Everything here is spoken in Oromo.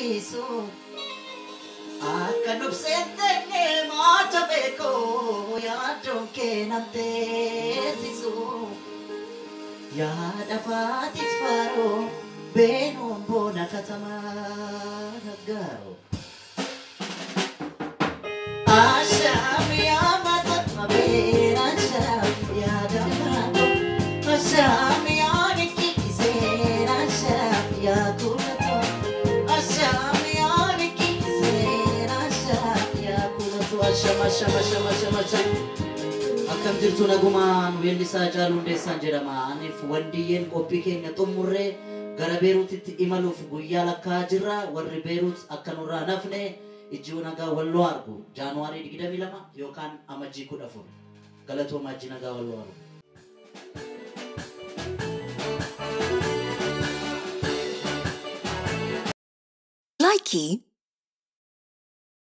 dhiisu. Akka nubseen teenyee maata beekoo yaaddoon kee nan teessisu. Yaada faatis faaroo beenuun boona katamaa naggaaroo. Ashaam yaa mata mabeen ashaam yaa dammaatoo ashaam yaa nikkiseen ashaam yaa kulatoo ashaam yaa nikkiseen ashaam yaa kulatoo ashaam ashaam ashaam ashaam ashaam. Akkam jirtu nagumaan weellisaa Haacaaluu Hundeessaan jedhama. Aniif wandiyyeen qophii keenya xumurree gara Beeruutitti imaluuf guyyaa lakkaa'aa jirra. Warri Beeruut akka nurraa nafne ijji nagaa walloo argu. Jaanuwaarii 22 yookaan amajjii 14. Galatoomaa ijji nagaa walloo argu. Likey.